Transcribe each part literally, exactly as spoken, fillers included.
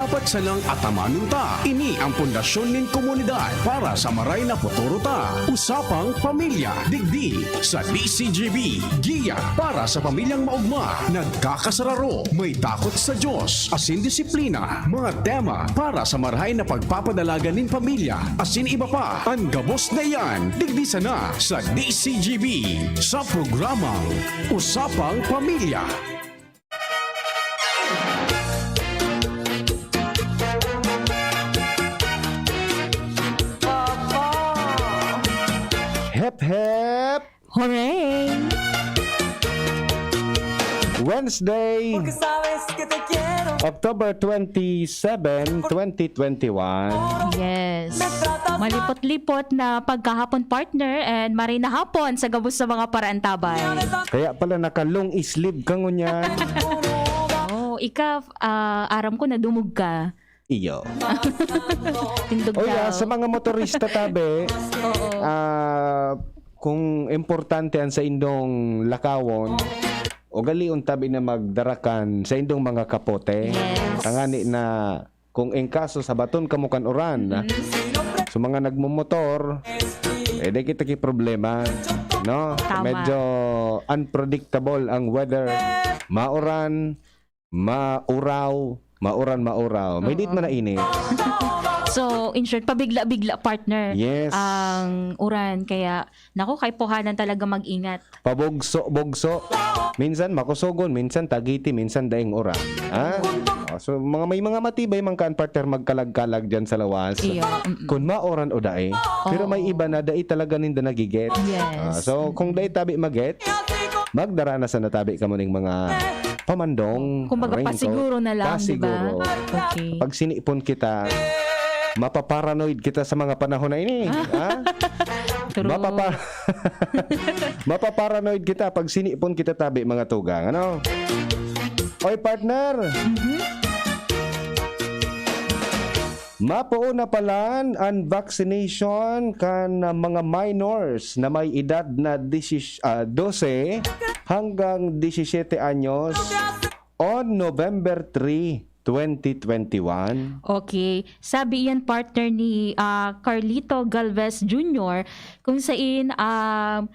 Patsalang atamanon ta. Ini ang pundasyon nin komunidad para sa maray na futuro ta. Usapang Pamilya, digdi sa D C G B. Giya para sa pamilyang maogma, nagkakasararo, may takot sa Diyos, asin disiplina. Mga tema para sa marahay na pagpapadalagan nin pamilya, asin iba pa. An gabos na iyan, digdi sana sa D C G B, sa programang Usapang Pamilya. Hep, hep! Hooray! Wednesday, October twenty-seven, twenty twenty-one. Yes. Malipot-lipot na pagkahapon, partner, and maray na hapon sa gabos sa mga paraantabay. Kaya pala naka-long sleeve ka ngunyan. Oh, ika, ah, aram ko nadumog ka. Iyo. Tindog Oy, ah, daw. Sa mga motorista, tabi, Oo. ah, kung importante ang sa indong lakawon, ugalion tabi na magdarakan sa indong mga kapote. Yes. Tangani na kung in kaso sabaton kamo kan uran, Mhm. sa mga nagmomotor, eh, di kita ki problema, no? Tama. Medyo unpredictable ang weather. Mauran, mauraw, mauran, mauraw. May Oo. dit man na init. So, in short, pabigla-bigla, partner, Yes. ang uran. Kaya, naku, kaipuhanan talaga mag-ingat. Pabugso-bugso. Minsan makusogon, minsan tagiti, minsan daing uran. Ha? Oh, so, mga, may mga matibay man kaan, partner, magkalag-kalag dyan sa lawas. Iyo, mm-mm. Kung mauran o dai. Pero may Oo. iba na dai talaga ninda nagigets. Yes. Ah, so, kung dai tabi magets, magdara na sana tabi kamo ning mga pamandong, Kumbaga, raincoat. pasiguro na lang, di ba? Pasiguro. Okay. Pag sinipon kita, mapaparanoid kita sa mga panahon na ini. Ah. Ha? True. Mapapa-, mapaparanoid kita pag sinipon kita tabi, mga tugang. Ano? Oy, partner! Mhm. Mapoon na palan an vaccination kan mga minors na may edad na disis-, ah, dose hanggang disisete anyos on November three, twenty twenty-one. Okay. Sabi iyan, partner, ni, ah, Carlito Galvez Junior, kung sain, ah,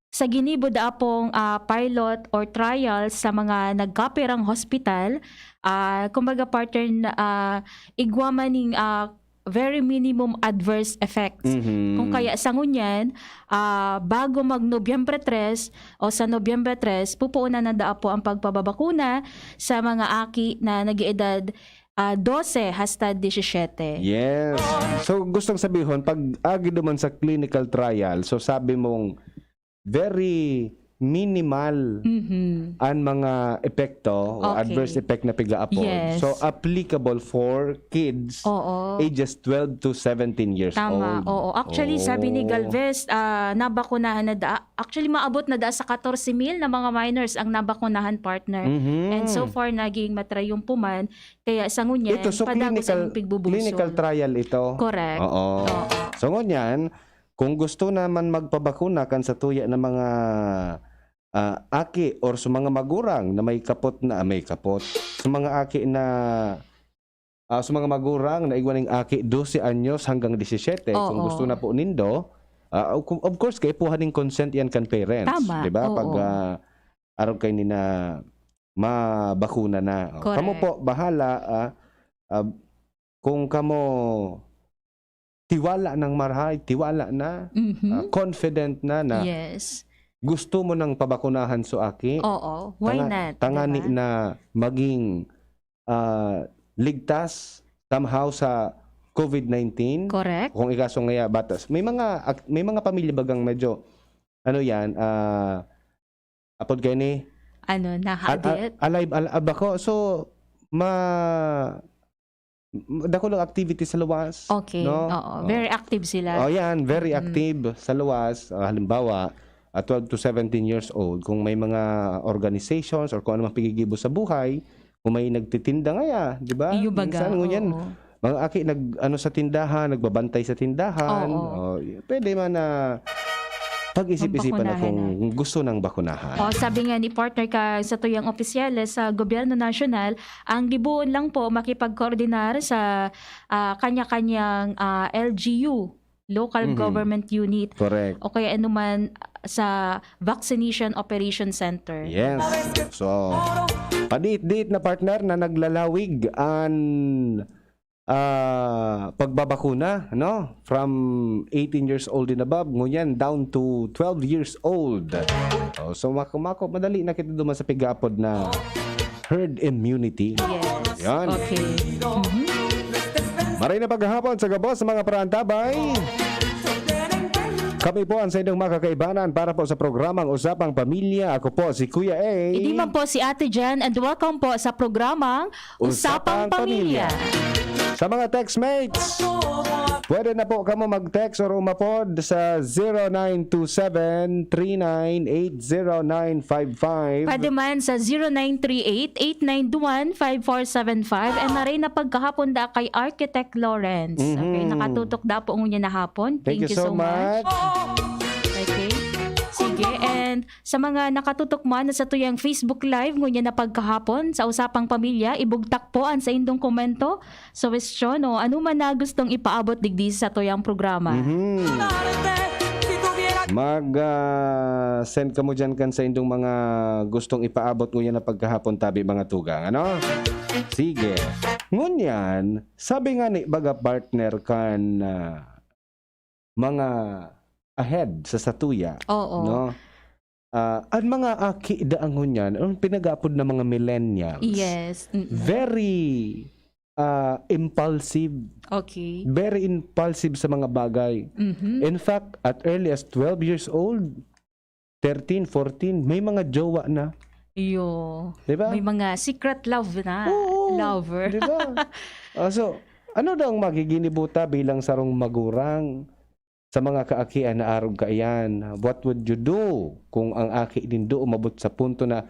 sa ginibo da apong, ah, pilot or trial sa mga nagkapirang hospital, ah, kumbaga, partner, na, ah, igwa man ning, ah, very minimum adverse effects. Mhm. Kung kaya sa ngunyan, ah, bago mag Nobyembre tres o sa Nobyembre tres, pupuonan na da apo ang pagpababakuna sa mga aki na nag-eedad, ah, dose hasta disisete. Yes. So, gustong sabihon, pag agi duman sa clinical trial, so sabi mong very minimal Mhm. an mga epekto o Okay. adverse effect na piga-apod. Yes. So, applicable for kids Oo. ages twelve to seventeen years Tama, old. oo. Actually, sabi ni Oh. Galvez, ah, nabakunahan na da-, actually, maabot na da sa katorse mil na mga minors ang nabakunahan, partner. Mhm. And so far, naging matrayumpo man. Kaya sa ngunyan, Ito, so padagos clinical, ang pigbubugso. clinical trial ito? Correct. Oo. Oo. So ngunyan, kung gusto naman magpabakuna kan satuya na mga, ah, aki or sa mga magurang na may kapot na, ah, may kapot, sa mga aki na, ah, sa mga magurang na igwa ning aki dose anyos hanggang disisete, kung Oo. gusto na po nindo, ah, of of course, kaipuhan ning consent yan kan parents, Tama, di ba? Pag, oo. ah, arog kaini na mabakuna na. O, kamo Correct. po, bahala, ah, ah, kung kamo tiwala nang marahay, tiwala na, Mhm. ah, confident na, na Yes. gusto mo nang pabakunahan so aki, Oo, why tanga-, not, tangani di ba? na maging, ah, ligtas somehow sa covid nineteen. Correct. Kung ikaso ngaya batas, may mga ak-, may mga pamilya bagang medyo, ano yan, ah, apod kaini? Ano, Al-, al-, nahadit? alive, al-, abako. So, ma-, m-, dakul ang activity sa luwas, Okay, no? oo. Oh. Very active sila. Oh, yan, very Mm. active sa luwas. Ah, halimbawa, ah, twelve to seventeen years old, kung may mga organizations or kung ano mang pigigibo sa buhay, kung may nagtitinda ngaya, di ba? Iyo baga, Minsan, ngunyan, oo. mga aki nag-ano sa tindahan, nagbabantay sa tindahan. Oo. Oh, y-, pwede man na pag-isip-isipan na kung gusto nang bakunahan. O, sabi nga ni partner ka sa tuyang opisyales sa gobyerno nasyonal, ang gibohon lang po makipagkoordinar sa, ah, kanya-kanyang, ah, L G U, local Mhm. government unit, Correct. o kaya anuman sa vaccination operation center. Yes. So, padit-dit na partner na naglalawig an ah, pagbabakuna, no? From eighteen years old and above, ngunyan down to twelve years old. Oh, so, mako-mako, madali na kita duman sa pig-aapod na herd immunity. Yes. Yan. Okay. Mhm. Maray na paghahapon sa gabos, mga parantabay. Kami po ang sa inyong mga kakaibanan para po sa programang Usapang Pamilya. Ako po si Kuya A. Hindi man po si Ate Jan, and welcome po sa programang Usapang Pamilya. Sa mga textmates, pwede na po kamo mag-text or umapod sa zero nine two seven, three nine eight, zero nine five five. Pwede man sa zero nine three eight, eight nine one, five four seven five. And maray na pagkahapon da kay Architect Lawrence. Okay, Mhm. nakatutok da po ngunyan na hapon. Thank Thank you you so so much. much. Okay. Sige, and sa mga nakatutok man sa tuyang Facebook Live, ngunyan na pagkahapon, sa Usapang Pamilya, ibugtak po an saindong komento, suwestyon, o ano man na gustong ipaabot digdi sa tuyang programa. Mhm. Mag, ah, send kamo dyan kan saindong mga gustong ipaabot ngunyan na pagkahapon tabi, mga tugang, ano? Sige. Ngunyan, sabi nga ni baga partner kan, ah, mga ahead sa satuya, Oo. no? Ah, an mga aki daan ngunyan, an pinag-aapod na mga millennials, Yes, mm. very, ah, impulsive. Okay. Very impulsive sa mga bagay. Mhm. In fact, at early as twelve years old, thirteen, fourteen, may mga jowa na. Iyo. Di ba? May mga secret love na. Oo, Lover. di ba? Ah, so, ano daw ang magiginibuta bilang sarong magurang sa mga kaakian na arog kaiyan? What would you do kung ang aki nindo umabot sa punto na,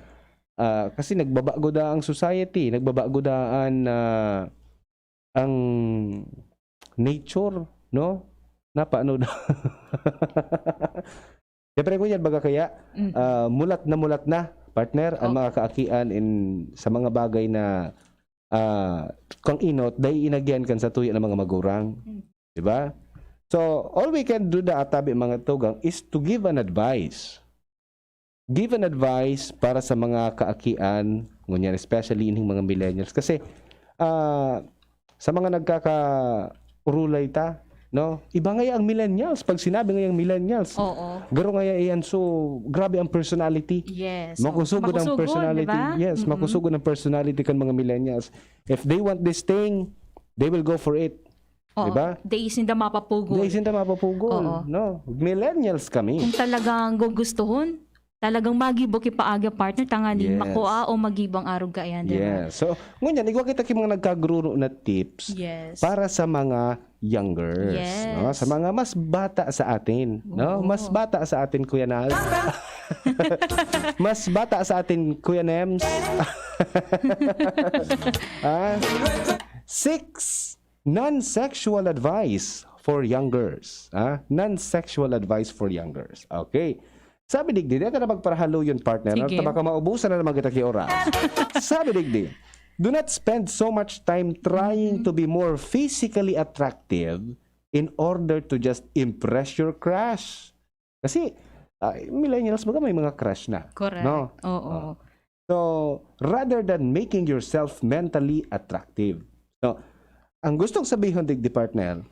ah, kasi nagbabago da ang society, nagbabago da an, ah, ang nature, no? Na paano daw? Siyempre, ngunyan, baga kaya, Mm. ah, mulat na mulat na, partner, ang Oh. mga kaakian in, sa mga bagay na, ah, kang inot, dai inagyan kan satuya ng mga magurang. Mm. Di ba? So, all we can do da tabi, mga tugang, is to give an advice. Give an advice para sa mga kaakian, ngunyan, especially ining mga millennials. Kasi, ah, sa mga nagkakaurulay ta, no? Iba ngaya ang millennials. Pag sinabi ngayang millennials, Oo. garo ngaya iyan, so, grabe ang personality. Yes. Makusugod ang Makusugod, personality. di ba? Yes, Mm-mm. makusugod ang personality kan mga millennials. If they want this thing, they will go for it. Oo. Di ba? Dai sinda mapapugol. Dai sinda mapapugol, Oo. no? Millennials kami. Kung talagang gugustuhon, talagang magibo ki paagi, partner, tanganing Yes. makua o magibo ang arog kaiyan, di ba? Yes. So, ngunyan, igwa kita ki mga nagkagruro na tips Yes. para sa mga youngers, Yes. no? Sa mga mas bata sa atin, no? Oo. Mas bata sa atin, Kuya Nal. Mas bata sa atin, Kuya Nems. Ah? Six non-sexual advice for youngers. Ah? Non-sexual advice for youngers. Okay. Sabi digdi, dito na magparahaluyon, partner. Sige. Baka maubusan na naman kita ki oras. Sabi digdi, "Do not spend so much time trying Mm. to be more physically attractive in order to just impress your crush." Kasi, ah, millennials, baga may mga crush na. Correct. No? Oo. Ah. So, rather than making yourself mentally attractive. So, ang gustong sabihon digdi, partner,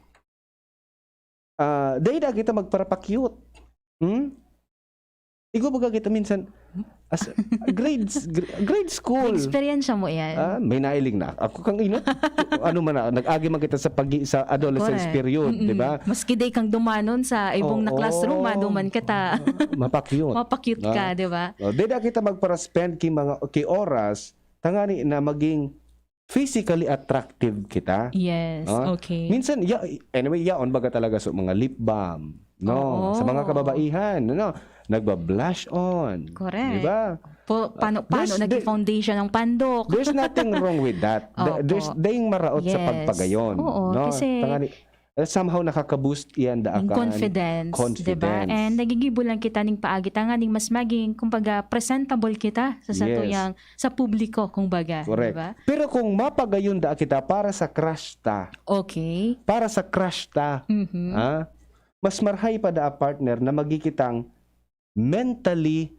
ah, dai na kita magparapakyut. Hmm? Igwa baga kita minsan, as, grades, gr-, grade school. Eksperyensya mo yan? Ah, may nailing na. Ako kang inot. Ano man na, nag-agi man kita sa pagi-, sa adolescence Correct. period, Mm-mm. di ba? Maski day kang dumanon sa ibong na Oo. classroom, maduman kita. Mapakyut. Mapakyut No? ka, di ba? Oh, di na kita magpara-spend ki mga, ki oras, tangani na maging physically attractive kita. Yes, No? okay. Minsan, ya-, anyway, yaon baga talaga sa mga lip balm, no? Oo. Sa mga kababaihan, ano? Nagba-blush on. Correct. Di ba? Po-, paano, Ah, paano there's, nag-foundation ang pandok? there's nothing wrong with that. Da-, Opo. there's, daing maraot sa Yes. pagpagayon, Oo, no? kasi Tangani, Eh, somehow nakaka-boost iyan, daakan confidence, di ba? Confidence. And nagigibo lang kita ning paagi tanganing mas maging, kumbaga, presentable kita sa, sa Yes. tuyang, sa publiko, kumbaga, Correct. di ba? Pero kung mapagayon daa kita para sa crush ta, Okay. para sa crush ta, Mhm. ha? Mas marhay pa daa, partner, na magi kitang mentally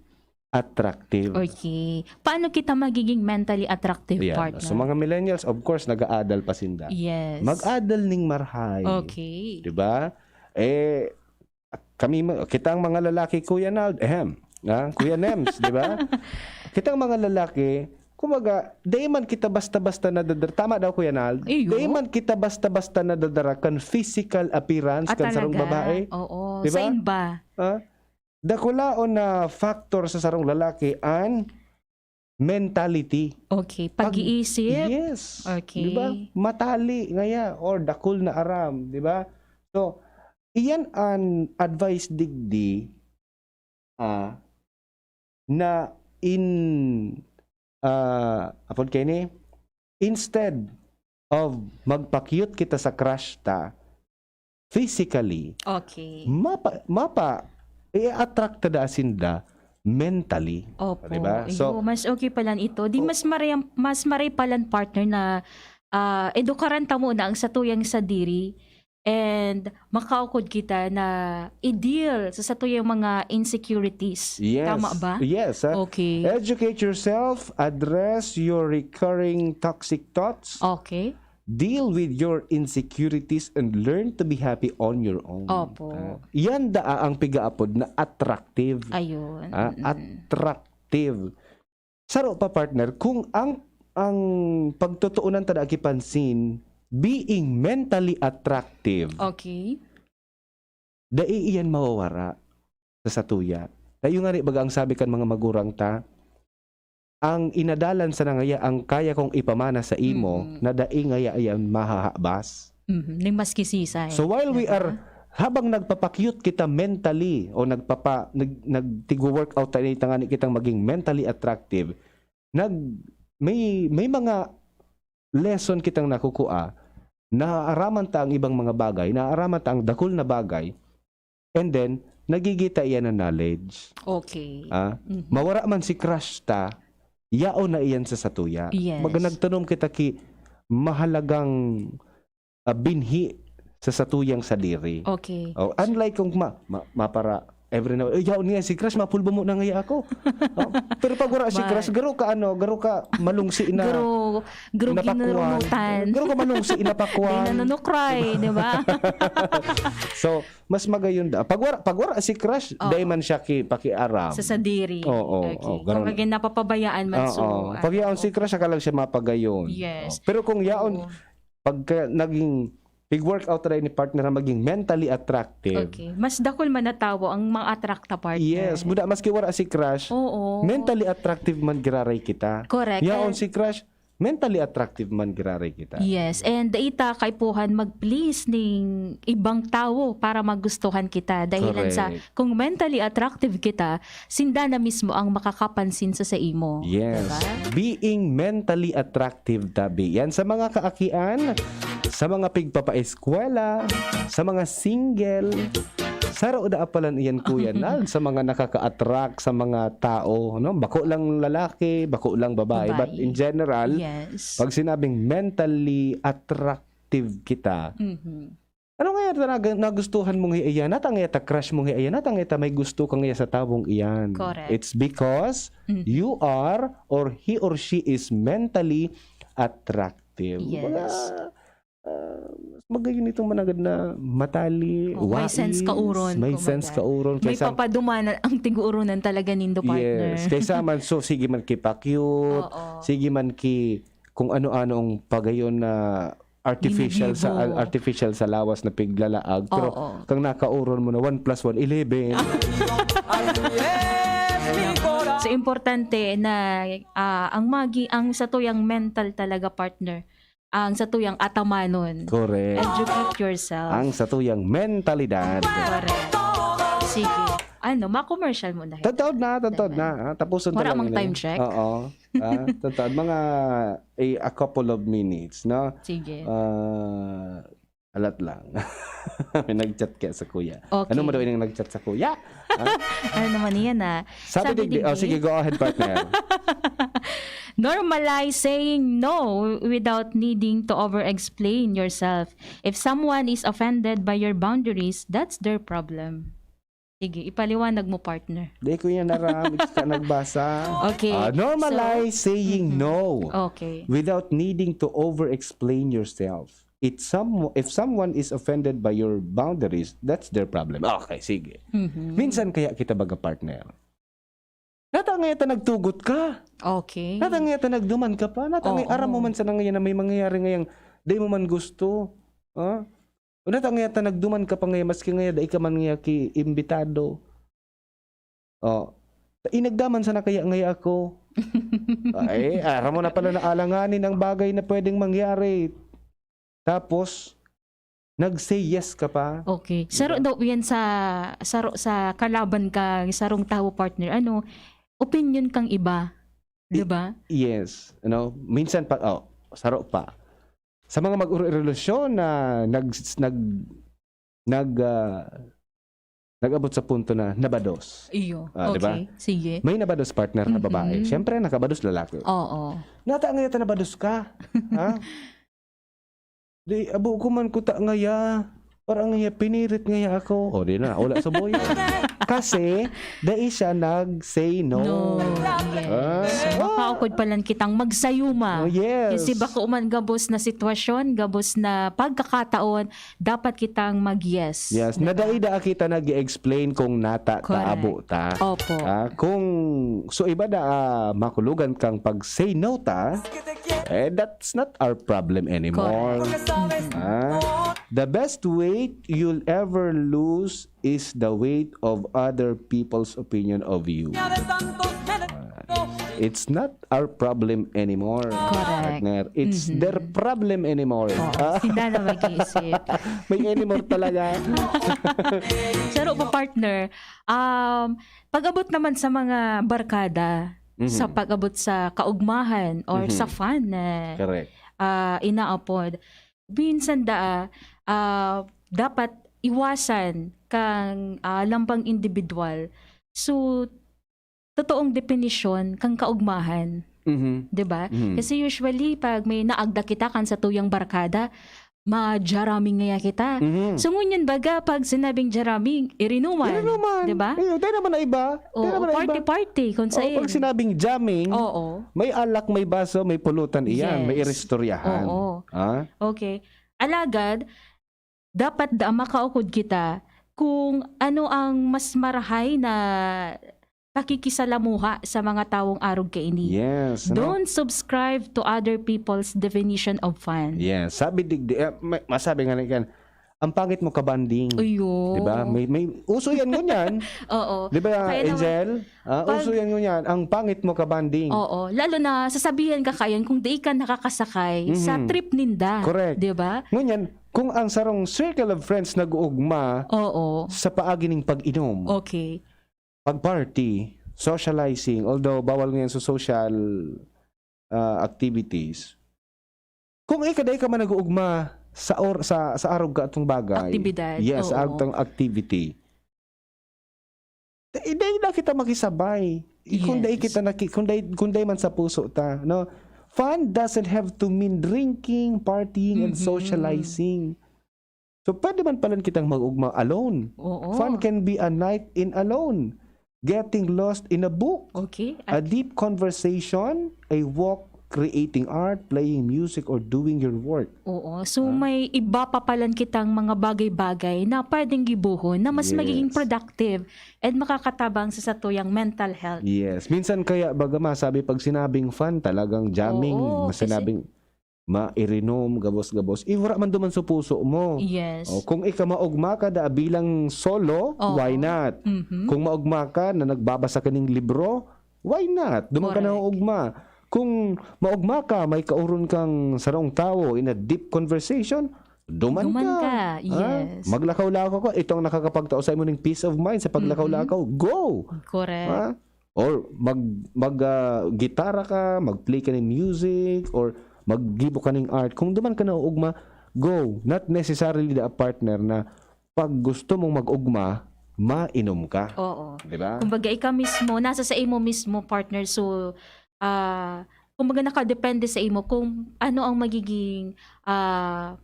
attractive. Okay. Paano kita magiging mentally attractive, Yan. partner? So, mga millennials, of course, nag-aadal pa sinda. Yes. Mag-adal ning marhay. Okay. Di ba? Eh, kami, ma-, kitang mga lalaki, Kuya Nald, ehem, ha? Kuya Nems, di ba? Kitang mga lalaki, kumbaga, di man kita basta-basta nadadar-, tama daw, Kuya Nald? Iyo. Di man kita basta-basta nadadara kan physical appearance Ah, kan sarong talaga? babae. Oo. Di ba? Sain ba? Ha? Dakulaon na factor sa sarong lalaki an mentality. Okay, Pag-, pag-iisip. Yes. Okay. Di ba? Matali ngaya or dakul na aram, di ba? So, iyan an advice digdi, ah, na in, ah, apod kaini, instead of magpa-cute kita sa crush ta, physically, Okay. mapa-, mapa-, i-attract ta daa sinda mentally. Opo. Di ba? So, Iyo, mas okay palan ito. Di Oh. mas maray-, mas maray palan, partner, na, ah, edukaran ta muna ang satuyang sadiri and makaukod kita na i-deal sa satuyang mga insecurities. Yes. Tama ba? Yes, ah. Okay. Educate yourself, address your recurring toxic thoughts. Okay. Deal with your insecurities and learn to be happy on your own. Opo. Ah, yan daa ang pigaapod na attractive. Ayun. Ah, Mm. attractive. Saro pa, partner, kung ang, ang pagtotoonan ta daa ki pansin, being mentally attractive, Okay. dai iyan mawawara sa satuya. Tayo ngani, baga ang sabi kan mga magurang ta, ang inadalan sana ngaya ang kaya kong ipamana sa imo, Mm. na dai ngaya iyan mahahabas. Mhm. Ning maski sisay, So while we di ba? are, habang nagpapa-cute kita mentally o nagpapa-, nag-, nagtigo-workout ta, tangani kitang maging mentally attractive, nag-, may, may mga lesson kitang nakukua, naaaraman ta ang ibang mga bagay, naaaraman ta ang dakul na bagay, and then, nagigita iyan na knowledge. Okay. Ah, Mhm. mawara man si crush ta, yaon na iyan sa satuya. Yes. Baga nagtanom kita ki mahalagang, ah, binhi sa satuyang sadiri. Okay. Oh, unlike kung ma-, ma-, mapara-, every now, "Uy, yaon niya si crush, mapulbo mo na ngaya ako." Oh, pero pag wala si Ba- crush, garo ka ano, garo ka malungsi na Garo, garo napakuan. Ginurunutan. Garo ka malungsi na pakuan. Di nanunukray, di ba? So, mas magayon da. Pag wala, pag wala si crush, Oo. dai man siya ki-, pakiaram. Sa sadiri. Oo, Okay. oo, ganun. Kumbaga, napapabayaan man Oo. so, Pag ano, yaon si okay. crush, saka lang siya mapagayon. Yes. Oh, pero kung yaon, Oo. pagka naging pig-workout rin ni partner na maging mentally attractive. Okay. Mas dakul man na tawo ang ma-attract na partner. Yes, muda maski wala si crush, Oo. mentally attractive man giraray kita. Correct. Yaon And si crush, mentally attractive man giraray kita. Yes, and dai ta kaipuhan mag-please ning ibang tawo para magustuhan kita. Dahilan sa Correct. kung mentally attractive kita, sinda na mismo ang makakapansin sa, sa imo. Yes. Diba? Being mentally attractive, tabi. Yan sa mga kaakian, sa mga pigpapaeskwela, sa mga single, saro da apalan iyan, Kuya Nald, sa mga nakaka-attract sa mga tao, no? Bako lang lalaki, bako lang babae, but Babae. in general, Yes. pag sinabing mentally attractive kita, Mhm. ano nga yata nag-, nagustuhan mong hi-, iyan? Nata nga yata crush mong hi-, iyan? Nata nga yata may gusto ka nga sa tawong iyan? Correct. It's because Mhm. you are or he or she is mentally attractive. Yes. Kumbaga, ah, mas magayon itong managad na matali, Oh, may wais, sense kauron, may kumbaga. sense kauron May kaysa papadumanan ang tiguronan talaga nindo, partner. Yes, kaysa man, so, sige man ki pa-cute, Oo. sige man ki kung ano-anong pagayon na artificial sa, Ginigibo. artificial sa lawas na piglalaag, pero Oo. kang nakauron mo na one plus one, eleven. So, importante na, ah, ang magi-, ang satuyang mental talaga, partner, ang satuyang atamanon. Correct. Educate yourself. Ang satuyang mentalidad. Correct. Sige. Ano, ma-commercial mo na. Tataod na, tataod Diba? na. Ah, tapuson Wala talaga mang na time yun. check. Oo. Ah, tataod. Mga, eh, a couple of minutes, no? Sige. Ah, Alat lang. May nag-chat kaya sa kuya. Okay. Ano man daw yung nag-chat sa kuya? Ha? Ano naman yan, ah? Sabi, sabi digdi, oh, sige, go ahead, partner. Normalize saying no without needing to over-explain yourself. If someone is offended by your boundaries, that's their problem. Sige, ipaliwanag mo, partner. Di ko yan aram, hindi ka nagbasa. Okay. Ah, normalize so, saying mm-hmm. no okay. Without needing to over-explain yourself. It some, if someone is offended by your boundaries, that's their problem. Okay, sige. Mm-hmm. Minsan kaya kita baga partner. Nata ngaya ta nagtugot ka. Okay. Nata ngaya ta nagduman ka pa. Nata ngaya aram mo man sana ngayon na may mangyayari ngayang di mo man gusto. Ha? O nata ngaya ta nagduman ka pa ngaya maski ngaya dai ka man ngaya ki imbitado. Oh. Inagdaman sana kaya ngaya ako. Ay, aram mo na pala na alanganin ang bagay na pwedeng mangyari. Tapos, nag-say yes ka pa. Okay. Saro daw yan sa saro sa kalaban ka, sarong tawo partner. Ano, opinion kang iba. 'Di ba? Yes. Ano, minsan pa oh, saro pa. Sa mga mag-relasyon na nag nag nag ah, nag-abot sa punto na nabados. Iyo. Ah, 'di ba? Okay. Sige. May nabados partner na babae. Mhm. Siyempre, nakabados lalaki. Oo. Nata ngaya ta nabados ka. Ha? Di, abo ko man kuta ngaya. Parang ngaya, pinirit ngaya ako. O, di na, wala sa boy. Kasi, dai siya nag-say no. No. Yes. Ah. So, makaukod pa lang kitang magsayuma. Oh, yes. Kasi bako man gabos na sitwasyon, gabos na pagkakataon, dapat kitang mag-yes. Yes, Diba? Nadaida kita nag-explain kung nata Correct. Taabo ta. Opo. Ah, kung so iba na ah, makulugan kang pag-say no ta, eh, that's not our problem anymore. Correct. Pagkasabi, Ah, the best weight you'll ever lose is the weight of other people's opinion of you. Niya de Santos, Menedito. It's not our problem anymore, Correct. Partner. It's Mhm. their problem anymore. Oo, Ah, sila na mag-iisip. May anymore talaga. Saro pa, partner, um, pag-abot naman sa mga barkada, Mhm. sa pag-abot sa kaugmahan or Mhm. sa fun na Correct. ah, inaapod, minsan daa, ah, dapat iwasan kang ah, lambang individual. So, totoong definisyon kang kaugmahan, Mhm. 'di ba? Mhm. Kasi usually pag may naagda kita kan satuyang barkada, ma-jamming ngaya kita. Mhm. So ngunyan baga pag sinabing jamming, irinuman, Irinuman. 'di ba? Ayun, tayo naman na iba. Oo, Tayo naman na iba. Party-party kung Oo, saan. Pag sinabing jamming, Oo. May alak, may baso, may pulutan iyan, may Yes. iristoryahan. Oo. Ha? Okay. Alagad, dapat da makaukod kita kung ano ang mas marahay na pakikisalamuha sa mga tawong arog kaini. Yes. No? Don't subscribe to other people's definition of fun. Yes. Sabi digdi, eh, may- masabi nga na yan, ang pangit mo kabanding. Uyo. Di ba? May, may uso yan ngunyan. Oo. Di ba, Kaya naman- Angel? Ah, Pag- uso yan ngunyan. Ang pangit mo kabanding. Oo. Lalo na sasabihan ka kayan kung di ka nakakasakay sa Mhm. Trip ninda. Correct. Di ba? Ngunyan, kung ang sarong circle of friends nag-uugma Oo. sa paagi ning pag-inom, Okay. pag-party, socializing, although bawal ngayon sa social ah, activities, kung ika dai ka man nag-uugma sa or, sa sa arog ka atong bagay. Aktibidad, Yes, oo. Arog tang activity. Dai, dai na kita makisabay. Kung dai Yes. kita naki, kung dai, kung dai man sa puso ta, no? Fun doesn't have to mean drinking, partying, and Mhm. Socializing. So, pwede man pala kitang mag-ugma alone. Oo. Fun can be a night in alone, getting lost in a book, Okay. a deep conversation, a walk, creating art, playing music, or doing your work. Oo. So, Ah. may iba pa palan kitang mga bagay-bagay na pwedeng gibohon na mas Yes. magiging productive and makakatabang sa satuyang mental health. Yes. Minsan kaya baga masabi pag sinabing fun, talagang jamming. Oo, Mas sinabing mairinom, gabos-gabos. Eh, wala man duman sa puso mo. Yes. O, kung ika maugma ka da bilang solo, Oo. Why not? Mhm. Kung maugma ka na nagbabasa ka ning libro, why not? Duman ka Correct. na ugma. Kung maugma ka, may kauron kang sarong tawo in a deep conversation, duman, Duman ka, Ha? yes. Maglakaw-lakaw ka. Ito ang nakakapagtao sa imo ng peace of mind sa paglakaw-lakaw. Go! Correct. Ha? Or mag, mag ah, gitara ka, mag-play ka ng music, or maggibo ka ng art. Kung duman ka na ugma, go. Not necessarily the partner na pag gusto mong mag-ugma, mainom ka. Oo. Di ba? Kumbaga, ikaw mismo, nasa sa imo mismo, partner. So, ah, kumbaga, nakadepende sa imo kung ano ang magiging, ah,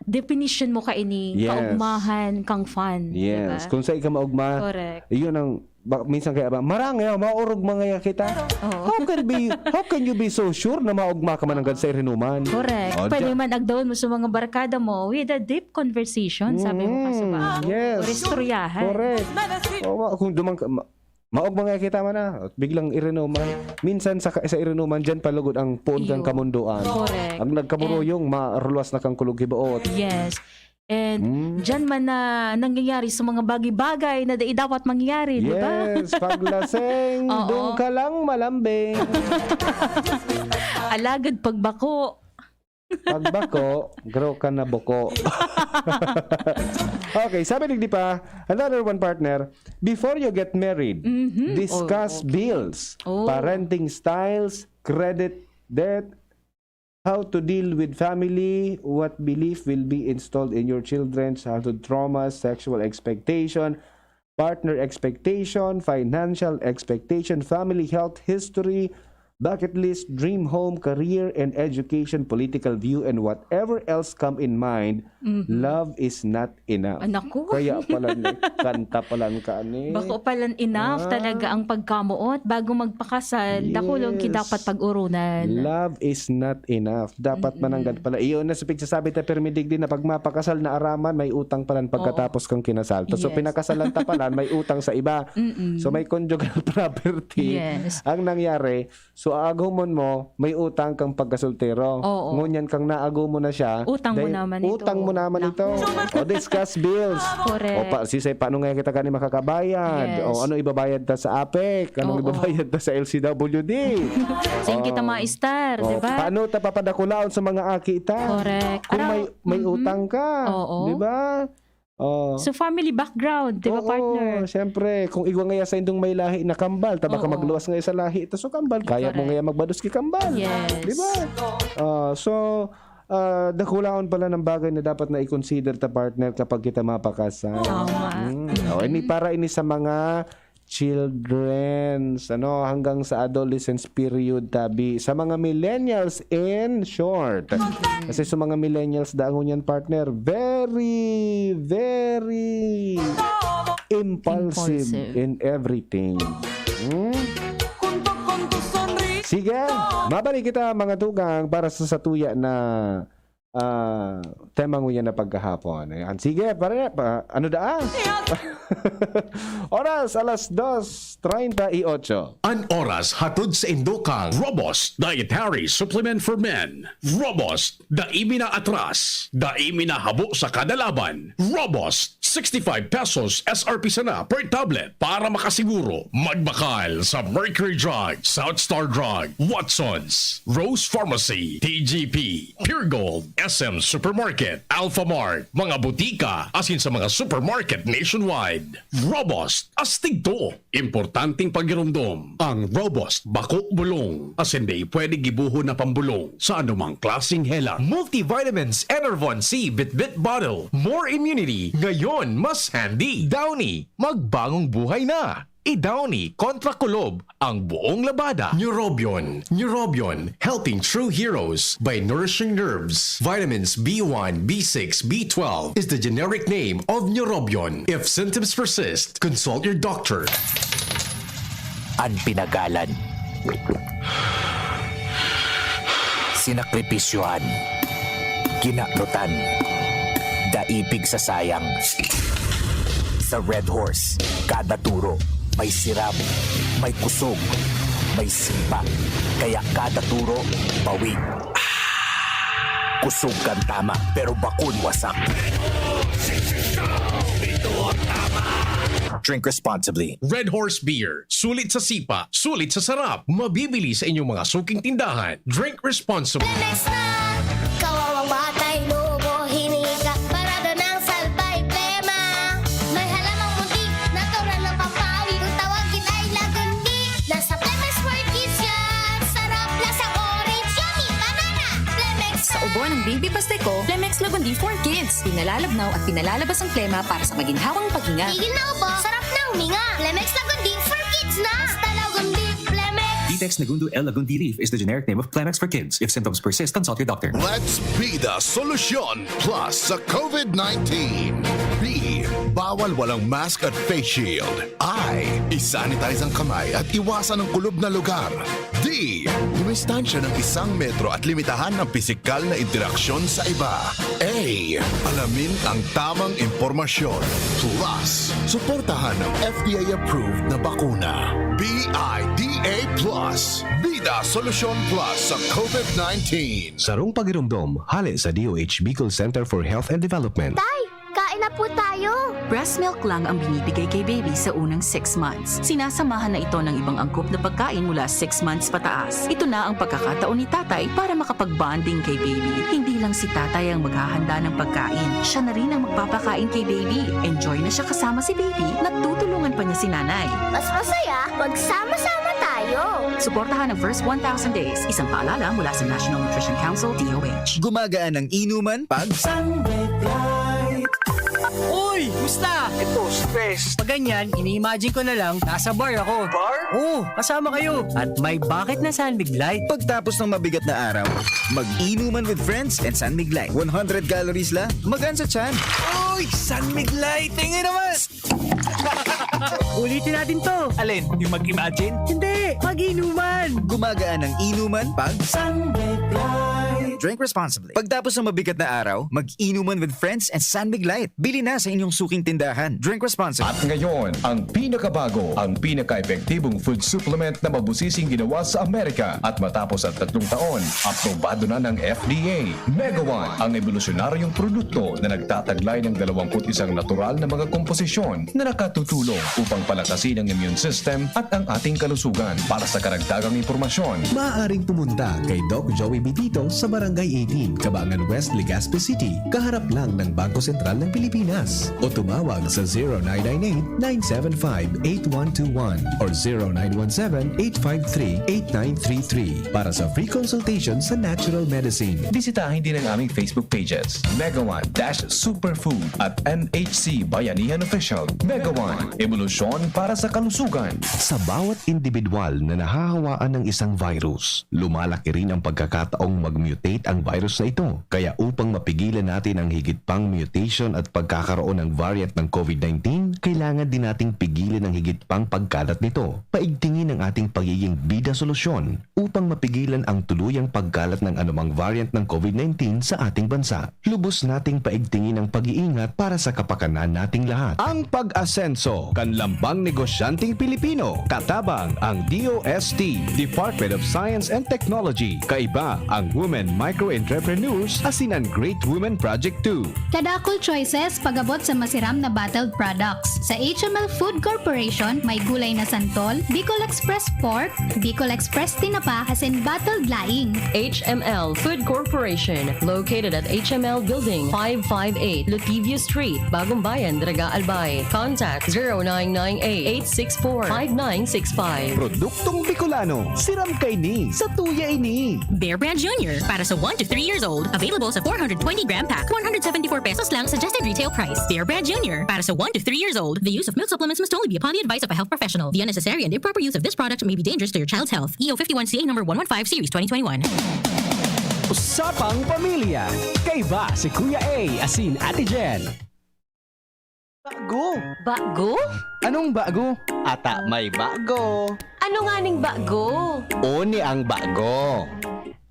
definition mo kaini, Yes. kaugmahan kang fun, di Yes. ba? Kung sa ika maugma, Correct. yun ang, ba, minsan kaya ba, "Marang, ya, maurog mga ya kita." Oo. How can be, how can you be so sure na maugma ka man hanggang sa irinuman? Correct. Oh, Pwede diyan. man agdawon mo sa mga barkada mo with a deep conversation, sabi mo, Mm, kasubago. yes. Or istoryahan. Correct. Oh, wa-, kung dumang ka, ma-, maugma nga kita man na, at biglang irinuman. Minsan sa ka-, sa irinuman, diyan palugod ang poon kang Iyo. kamundoan. Correct. Ang nagkamuruyong, And marulas na kang kulog hibaot. Yes. And Mm. diyan man na nangyayari sa mga bagay-bagay na dai dapat mangyari, di ba? Yes, paglaseng, Oo. doon ka lang malambing. Alagad pagbako. Pagbako, grow ka na buko. Okay, sabi ni Dipa, another one, partner, before you get married, Mhm. discuss Oh, okay. bills, Oh. parenting styles, credit, debt, how to deal with family, what belief will be installed in your children, childhood traumas, sexual expectation, partner expectation, financial expectation, family health history, bucket list, dream home, career, and education, political view, and whatever else come in mind, Mhm. love is not enough. Ah, naku. Kaya pala ni, kanta pala ni kaani. Bako palan enough Ah. talaga ang pagkamoot bago magpakasal. Dakul ang Yes. dapat pag-urunan. Love is not enough. Dapat Mm-mm. mananggad pala. Iyon na sa pigsasabi ta, pirmi digdi na pag mapakasal na araman, may utang palan Oo. pagkatapos kang kinasal. Ta, so, Yes. pinakasalan ta palan, may utang sa iba. Mm-mm. So, may conjugal property Yes. ang nangyari. So, aagumon mo, may utang kang pagkasoltero. Oo. Ngunyan kang naagumon na siya, Utang mo dahil naman ito. utang mo naman Naku. ito. O, discuss bills. Correct. O, pa, sisay, paano nga kita kani makakabayad? Yes. O, ano ibabayad ta sa apek? Anong Oo. ibabayad ta sa L C W D? Saan kita O. maistar, O, di ba? paano ta papadakulaon sa mga aki ta? Correct. Kung may, Araw-, may mhm. utang ka, Oo. di ba? Oh. So, family background, di ba, Oo, partner? Siyempre, kung igwa ngaya sa indong may lahi na kambal, ta baka Oo. magluwas ngaya sa lahi, ta so kambal, kaya mo Correct. ngaya magbados ki kambal. Yes. Di ba? Ah, so, ah, dakulaon pala ng bagay na dapat na i-consider ta, partner, kapag kita mapakasal. Tama. Mm. Oh, ini Mm. para ini sa mga children's, ano, hanggang sa adolescence period, tabi. Sa mga millennials, in short. Kasi sa mga millennials, dangon yan, partner, very, very impulsive Impulsive. in everything. Hmm? Sige, mabalik kita, mga tugang, para sa satuya na ah, tema nguyan na pagkahapon. Ayan. Sige, pare, pa, ano daa? Oras, alas dos treinta y ocho. An oras hatod sa indo kang Robust Dietary Supplement for Men. Robust, dai mi na atras, dai mi na habo sa kada laban. Robust, sixty-five pesos S R P sana per tablet. Para makasiguro, magbakal sa Mercury Drug, South Star Drug, Watsons, Rose Pharmacy, T G P, Pure Gold, S M Supermarket, Alpha Mart, mga butika, asin sa mga supermarket nationwide. Robust, astig to. Importanteng pagiromdom. Ang Robust, bako bulong. Asin dai pwede gibohon na pambulong sa anumang klaseng helang. Multivitamins, Enervon C, Bitbit Bottle. More immunity, ngayon mas handy. Downy, magbangong buhay na. I-Downy kontra kulob ang buong labada. Neurobion, Neurobion, helping true heroes by nourishing nerves. Vitamins B one, B six, B twelve is the generic name of Neurobion. If symptoms persist, consult your doctor. An pinagalan. Sinakripisyohan. Kinaprotan. Dai pigsasayang. Sa Red Horse, kada turo, may sirab, may kusog, may sipa. Kaya kada turo, pawi. Kusog kan tama, pero bakon wasak. Drink responsibly. Red Horse Beer. Sulit sa sipa, sulit sa sarap. Mabibili sa inyong mga suking tindahan. Drink responsibly. Lemex na! Kawawang batay, lobo, hinika, parada ng salbay, plema. May halamang munti, natural na pampawi. Kung tawagin ay lagundi, nasa Lemex World Kids yan. Sarap, lasang orange, yummy, banana. Lemex Sa ubo ng baby Pasteco, Plemex Lagundi for Kids. Pinalalabnaw at pinalalabas ang plema para sa maginhawang paghinga. Tigil na ubo, sarap na huminga. Plemex Lagundi for Kids na! Basta Lagundi, Plemex! Ditex Negundo L Lagundi Leaf is the generic name of Plemex for Kids. If symptoms persist, consult your doctor. Let's be the solution plus sa COVID nineteen. B, bawal walang mask at face shield. I, isanitize ang kamay at iwasan ang kulob na lugar. D, dumistansya ng isang metro at limitahan ang pisikal na interaksyon sa iba. A, alamin ang tamang impormasyon. Plus, suportahan ang F D A-approved na bakuna. B I D A plus, Bida Solusyon Plus sa COVID nineteen. Sarong pagiromdom, hale sa D O H Bicol Center for Health and Development. Tay, kain na po tayo! Breast milk lang ang binibigay kay baby sa unang six months. Sinasamahan na ito ng ibang angkop na pagkain mula six months pataas. Ito na ang pagkakataon ni tatay para makapag-bonding kay baby. Hindi lang si tatay ang maghahanda ng pagkain. Siya na rin ang magpapakain kay baby. Enjoy na siya kasama si baby. Natutulungan pa niya si nanay. Mas masaya pag sama-sama tayo! Suportahan ang first one thousand days. Isang paalala mula sa National Nutrition Council, D O H. Gumagaan ang inuman pag Sunbet Light. Uy! Musta? Ito, stress. Pag ganyan, ini-imagine ko na lang, nasa bar ako. Bar? Oo, kasama kayo. At may bakit na San Mig Light. Pagtapos ng mabigat na araw, mag-inuman with friends and San Mig Light. One hundred calories lang, magaan sa tiyan. Uy! San Mig Light! Tingin naman! Ulitin natin to. Alin? Yung mag-imagine? Hindi, mag-inuman. Gumagaan ang inuman pag Sunbet Light. Drink responsibly. Pagtapos ng mabigat na araw, mag-inuman with friends and San Mig Light. Bili na sa inyong suking tindahan. Drink responsibly. At ngayon, ang pinakabago, ang pinaka-epektibong food supplement na mabusising ginawa sa Amerika. At matapos ang tatlong taon, aprobado na ng F D A. Mega One, ang ebolusyonaryong produkto na nagtataglay ng dalawampu't isang natural na mga komposisyon na nakatutulong upang palakasin ang immune system at ang ating kalusugan. Para sa karagdagang impormasyon, maaaring pumunta kay Doc Joey Bitito sa Barangay eighteen, Cabangan West, Legazpi City, kaharap lang ng Bangko Sentral ng Pilipinas. O tumawag sa zero nine nine eight, nine seven five, eight one two one or zero nine one seven, eight five three, eight nine three three para sa free consultation sa natural medicine. Bisitahin din ang aming Facebook pages, Mega One dash Superfood at M H C Bayanihan Official. Mega One, ebolusyon para sa kalusugan. Sa bawat indibidwal na nahahawaan ng isang virus, lumalaki rin ang pagkakataong mag-mutate ang virus na ito. Kaya upang mapigilan natin ang higit pang mutation at pagkakaroon ng variant ng COVID nineteen, kailangan din nating pigilan ang higit pang pagkalat nito. Paigtingin ang ating pagiging bida solusyon upang mapigilan ang tuluyang pagkalat ng anumang variant ng COVID nineteen sa ating bansa. Lubos nating paigtingin ang pag-iingat para sa kapakanan nating lahat. Ang pag-asenso kan lambang negosyanteng Pilipino, katabang ang D O S T, Department of Science and Technology. Kaiba ang Women Micro Entrepreneurs asin ang Great Women Project two. Kadakul Choices pag-abot sa masiram na bottled products. Sa H M L Food Corporation, may gulay na santol, Bicol Express Pork, Bicol Express Tinapa, asin bottled laing. H M L Food Corporation, located at H M L Building, five five eight, Lotivio Street, Bagong Bayan, Daraga, Albay. Contact zero nine nine eight, eight six four, five nine six five. Produktong Bicolano, siram kaini, satuya ini. Bear Brand Junior, para sa one to three years old. Available sa four hundred twenty gram pack, one hundred seventy-four pesos lang suggested retail price. Bear Brand Junior, para sa one to three years old. The use of milk supplements must only be upon the advice of a health professional. The unnecessary and improper use of this product may be dangerous to your child's health. E O fifty-one C A number one one five, series twenty twenty-one. Usapang Pamilya. Kaiba si Kuya A asin Ate Jen. Bago? Bago? Anong bago? Ata may bago. Ano nga ning bago? Oni ang bago.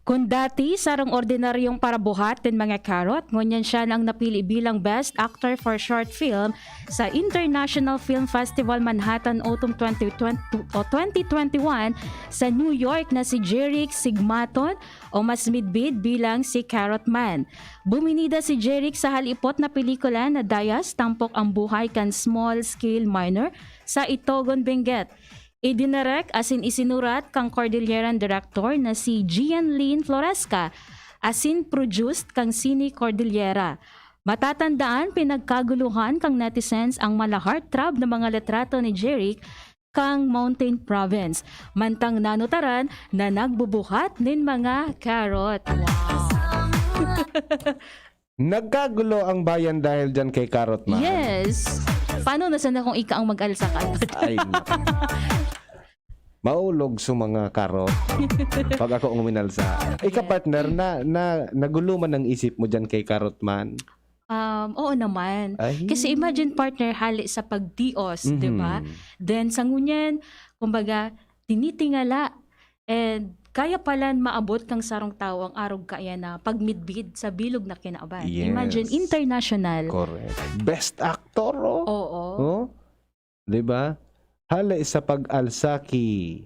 Kun dati, sarong ordinaryong parabuhat nin mga karot, ngunyan siya na ang napili bilang Best Actor for Short Film sa International Film Festival Manhattan Autumn twenty twenty o twenty twenty-one sa New York na si Jeric Sigmaton o mas midbid bilang si Carrot Man. Buminida si Jeric sa halipot na pelikula na dayas tampok ang buhay kan small-scale miner sa Itogon, Benguet. Idinirek asin isinurat kan Cordilleran director na si Gian Lin Floresca asin produced kan Cine Cordillera. Matatandaan, pinagkaguluhan kan netizens ang mala-heartthrob na mga litrato ni Jeric kan Mountain Province, mantang nanutaran na nagbubuhat nin mga karot. Wow! Nagkagulo ang bayan dahil dyan kay Carrot Man. Yes. Paano na sana kung ika ang mag-alsa ka? Ay, naku. Maulog sa mga karot pag ako ang uminalsa. Ika, Yeah. partner, na, na naguluman ang isip mo dyan kay Carrot Man? Um, oo naman. Ay. Kasi imagine, partner, hali sa pagtios, Mhm. di ba? Then, sa ngunyan, kumbaga, tinitingala. And kaya palan maabot kang sarong tawo ang arog kaya na pagmidbid sa bilog na kinaban. Yes. Imagine, international. Correct. Best actor, oh. Oo. Oh? Di ba? Hali sa pag-alsa ki...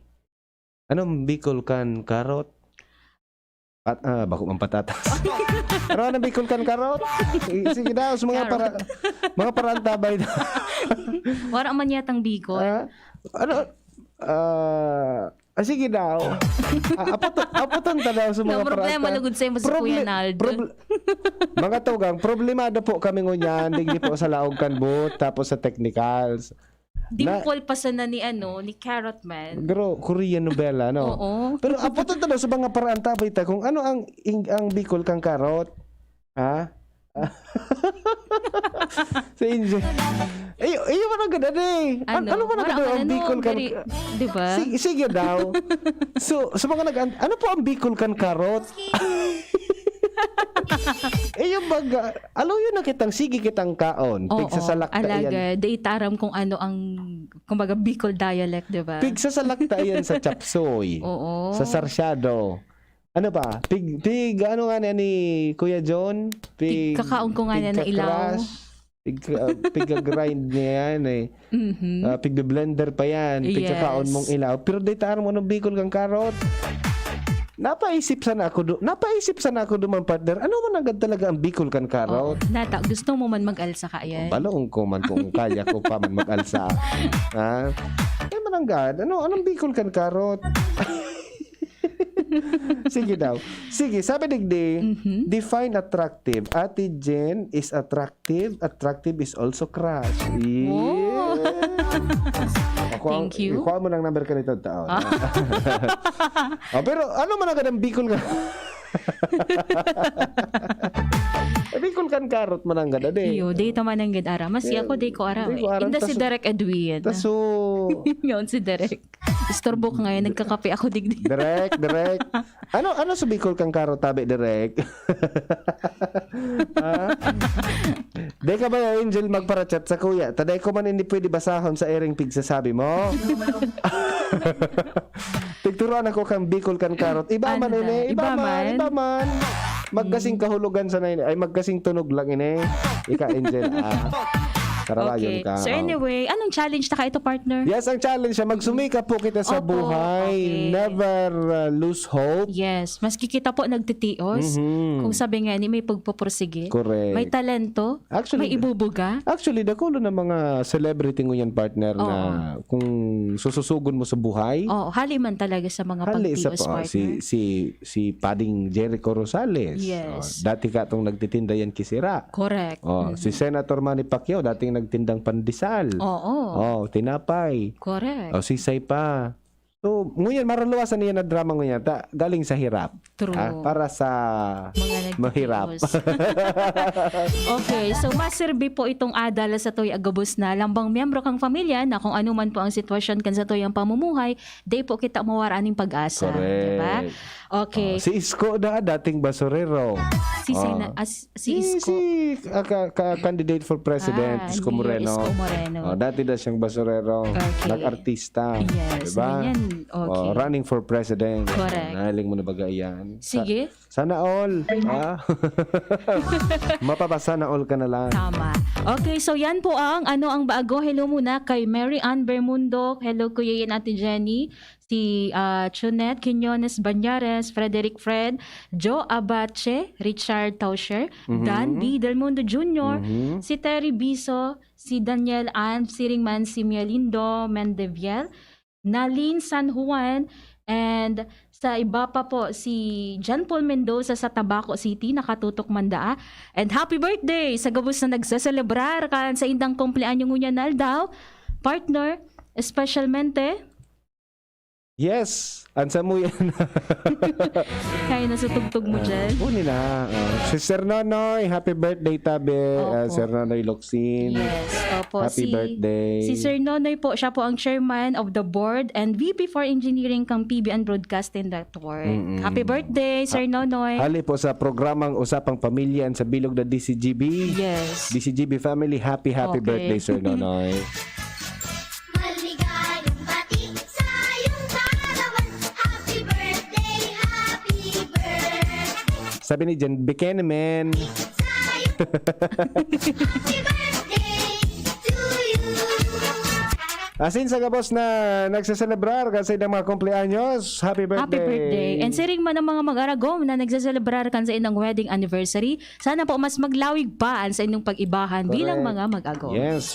Anong Bicol kan karot? At, ah, bako ang patatas. Ano na Bicol kan karot? I- Sige daw, sa mga para, mga parantabay daw. Wala man yatang Bicol. Ah, ano? Ah, ah, sige daw. Ah, apoton, apoton ta daw sa mga Ang problema, paranta-, lugod sa'yo mo si Proble-, Kuya Nald. proble-, mga tugang, problemado po kami ngunyan, digdi po sa laog kan booth, tapos sa technicals. Dimple pa sana ni, ano, ni Carrot Man. Pero Korean novela, no? Oo. Pero apoton ta daw sa mga paraan tabay ta kung ano ang ing-, ang Bicol kang karot. Ha? Si Angel. Iyo, iyo man ang ganda eh. An- ano man ang Wala ganda man, ang ano, Bicol kan... very, di ba? Sige, sige daw. So, sa mga nag-, ano po ang Bicol kan karot? Eh, yung baga, aloy yun na kitang, sige kitang kaon. Oo, Pigsasalakta yan. Alaga, di itaram kung ano ang, kumbaga, Bicol dialect, di ba? Pigsasalakta yan sa chapsoy. Oo. Sa sarsyado. Ano pa? Pig, pig, ano nga na ni Kuya John? Pig, Pigkakaon ko nga na na ilaw. pigka-crush. Pig, uh, pigka-grind niya yan eh. Mhm. Ah, pigbe-blender pa yan. Pigkakaon Yes. mong ilaw. Pero di taram mo nung Bicol kang karot. Napaisip sana ako do, napaisip sana ako duman, partner. Ano man agad talaga ang Bicol kan karot? Oo. Nata, gusto mo man mag-alsa ka yan? Balaong ko man kung kaya ko pa man mag-alsa. Ha? Eh, mananggad. Ano, anong Bicol kan karot? Sige daw. Sige, sabi digdi, Mhm. define attractive. Ate Jen is attractive. Attractive is also crush. Yeah. Oh. Ako ang, Thank you. Ikuha mo ng number ka nito taon. Ah. Oh, pero ano man agad ang Bicol ka? Eh, Bicol kan karot mananggad, ade. Iyo, di ta mananggad aram. Mas Eh, ako, di ko aram. di ko aram. Inda si Taso- Derek Edwin. Taso, Yun, si Derek. Istorbo ka ngayon, nagkakape ako digdi. Direk, Direk. Ano, ano sa Bicol kang karot, tabi, Direk? Ha? Di ka ba, Angel, magparachat sa kuya? Taday ko man hindi pwede basahon sa iring pigsasabi mo. Pigturuan ako kang Bicol kan karot. Iba Ano man na? ini, iba, Iba man, man? iba man. Magkasing kahulugan sa ini. Ay, magkasing tunog lang ini. Ika, Angel, ah. Karawayon Okay. ka. So Oh. Anyway, anong challenge ta ka ito, partner? Yes, ang challenge siya, magsumikap po kita sa Opo, buhay. okay. Never uh, lose hope. Yes, maski kita po nagtitios, Mhm. kung sabi nga ni may pagpupursige, Correct. may talento, Actually, may ibubuga. Actually, dakulo na mga celebrity ngunyan, partner, na Oo. kung sususugon mo sa buhay, Oo, hali man talaga sa mga hali sa pagtios, pa, partner. si, si, si Pading Jericho Rosales. Yes. Oh, dati ka itong nagtitinda yan kisira. Correct. Oh, Mhm. Si Senator Manny Pacquiao, dating nagtindang pandesal. Oo. Oh, tinapay. Correct. Oh, sisay pa. So, ngunyan, maraluwasan niya na drama ngunyan. Ta, galing sa hirap. True. Ah, para sa Mga mahirap. nagtitios. Okay, so maserbi po itong adal sa Toy Agabos na lambang miyembro kang pamilya na kung ano man po ang sitwasyon kan sa tuyang pamumuhay, di po kita mawara ning pag-asa, di ba? Correct. Okay. Oh, si Isko na, dating basurero. Si Oh. Sena-, as, si Si, Isko. si, ah, ka, ka, candidate for president, Ah, Isko Mayor Moreno. Isko Moreno. Oh, dati daw siyang basurero. Okay. Nag-artista. Yes, Diba? ganyan. Okay. Oh, running for president. Correct. Nahiling mo na baga yan? Sa- Sige. Sana all. Ha? Mapapasana all ka na lang. Tama. Okay, so yan po ang Ano ang Bago. Hello muna kay Mary Ann Bermundo. Hello, Kuya Ian, Ate Jenny. Si ah, Chunette Quiñones Bañares, Frederick Fred, Joe Abache, Richard Tauscher, Mhm. Dan B. Del Mundo Junior, Mhm. si Terry Biso, si Daniel Ann Siringman, si Mielindo Mendeviel, Nalin San Juan, and sa iba pa po, si John Paul Mendoza sa Tabaco City, nakatutok man daa. And happy birthday sa gabos na nagseselebrar kan sa indang kumpleanyo ngunyan na aldaw, partner, especialmente Yes, ang samuyan. Kaya na sa tugtog mo Ah, dyan. Kunin na. Ah, si Sir Nonoy, happy birthday, tabi. Ah, Opo. Sir Nonoy Locsin. Yes, opo. Happy Si, birthday. si Sir Nonoy po, siya po ang chairman of the board and V P for engineering kang P B N Broadcasting Network. Mm-mm. Happy birthday, Sir Ha-, Nonoy. hali po sa programang Usapang Pamilya and sa bilog na D C G B. Yes. D C G B family, happy, happy Okay. birthday, Sir Nonoy. Maligayong bati sa iyong kaarawan. Happy birthday, happy birthday. Sabi ni Jen, "Bikini man." Sa iyong happy birthday to you. Asin sa gabos na nagseselebrar kasi ng mga kumpleanyos, happy birthday. Happy birthday. And siring man ang mga mag-aragom na nagseselebrar kan sa inyong wedding anniversary, sana po mas maglawig pa ang sa inyong pag-ibahan bilang Correct. mga mag-agom. Yes.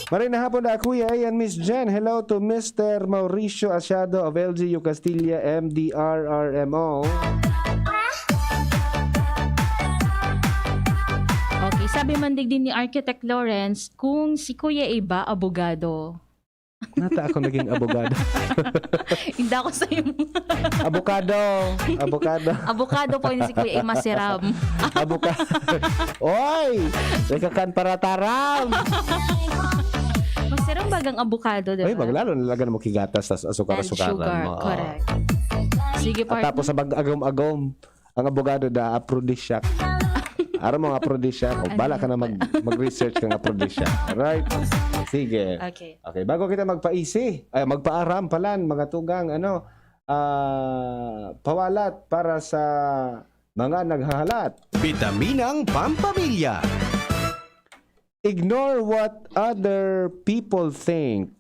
Maray na hapon na, Kuya A and Miss Jen. Hello to Mister Mauricio Asiado of L G U Castilla, M D R R M O. Okay, sabi man digdi ni Architect Lawrence, kung si Kuya A ba, abogado. Nata ako naging abogado. Hindi ako sa'yo. Abogado. Abogado. Abogado po yun si Kuya A, masiram. Abuka-, Oy! Nagkakan para taram! Masiram bagang abogado, di Ay, ba? Maglalo na lagan mo kigatas, tas asukar-asukaran sugar, mo. Oo. Correct. Sige, At partner. tapos sa mag-agom-agom, ang abogado da, aphrodisiac. Aram mo ang aphrodisiac? O, Ano bala ka yun? na mag-, mag-research kang aphrodisiac. Alright? Sige. Okay. Okay, bago kita magpaisi, ay, magpaaram palan, mga tugang, ano, ah, pawalat para sa mga naghahalat. Bitaminang Pampamilya. Ignore what other people think.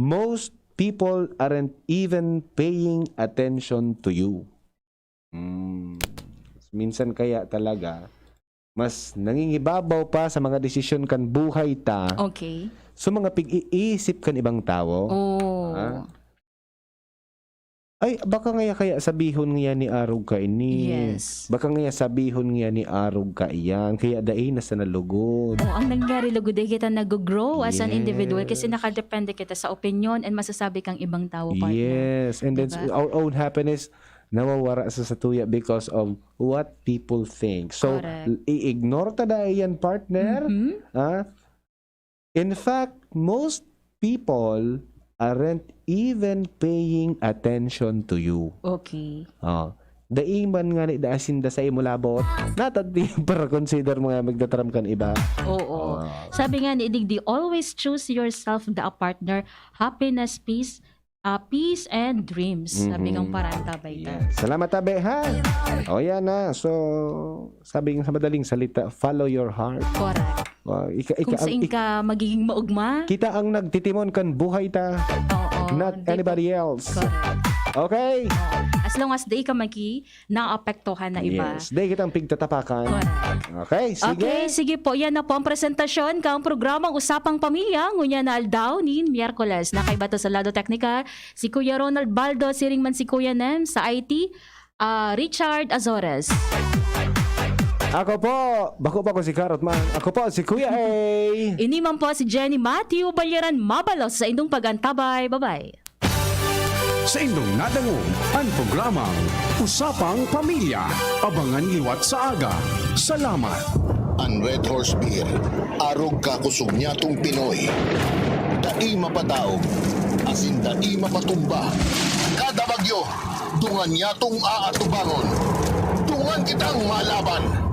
Most people aren't even paying attention to you. Hmm. Minsan kaya talaga, mas nangingibabaw pa sa mga desisyon kan buhay ta Okay. sa mga pig-iisip kan ibang tawo. Oh. Ah. Ay, baka ngaya kaya sabihon ngaya ni arog ka ini. Yes. Baka ngaya sabihon ngaya ni arog ka iyan. Kaya dai na sana lugod. Oh, ang nangyari, lugod, dai kita nag-grow as an individual kasi Yes. nakadepende kita sa opinion and masasabi kang ibang tao, partner. Yes. And then Diba? our own happiness nawawara sa satuya because of what people think. So, Correct. i-ignore ta dai yan, partner. Mhm. Ah? In fact, most people aren't even paying attention to you. Okay. Oh. Dai man ngani da asin da sa imo labot. Natad di para consider mo nga magdataram kan iba. Oo. Oh. Sabi nga ni digdi, "Always choose yourself the partner, happiness, peace, ah, peace and dreams." Sabi Mhm. ng parang tabay ta. Yes. Salamat, tabi, ha? O, yan na. So, sabi nga sa madaling salita, follow your heart. Correct. Wow, ika-, Kung ika-, saan ik-, ka magiging maugma. Kita ang nagtitimon kan buhay ta. Oo, Not dito. anybody else. Correct. Okay? Oo. As long as di ka maki-, naapektuhan na iba. Yes. Di kitang pigtatapakan. Correct. Okay, sige. Okay, sige po. Yan na po ang presentasyon kang programang Usapang Pamilya ngunyan na aldaw nin Miyerkules. Nakaiba to sa lado teknikal, si Kuya Ronald Baldo, siring man si Kuya Nem sa I T, ah, Richard Azores. Ako po, bako pa ko si Karot Man. Ako po, si Kuya A. Ini man po si Jenny Matthew Balyaran, mabalos sa indong pag-antabay. Bye-bye. Sa indong nadangog, an programang Usapang Pamilya. Abangan liwat sa aga. Salamat. An Red Horse Beer, arog kakosog nyatong Pinoy. Dai mapataog, asin dai mapatumba. Kada bagyo, dungan nyatong aatubangon. Dungan kitang malaban.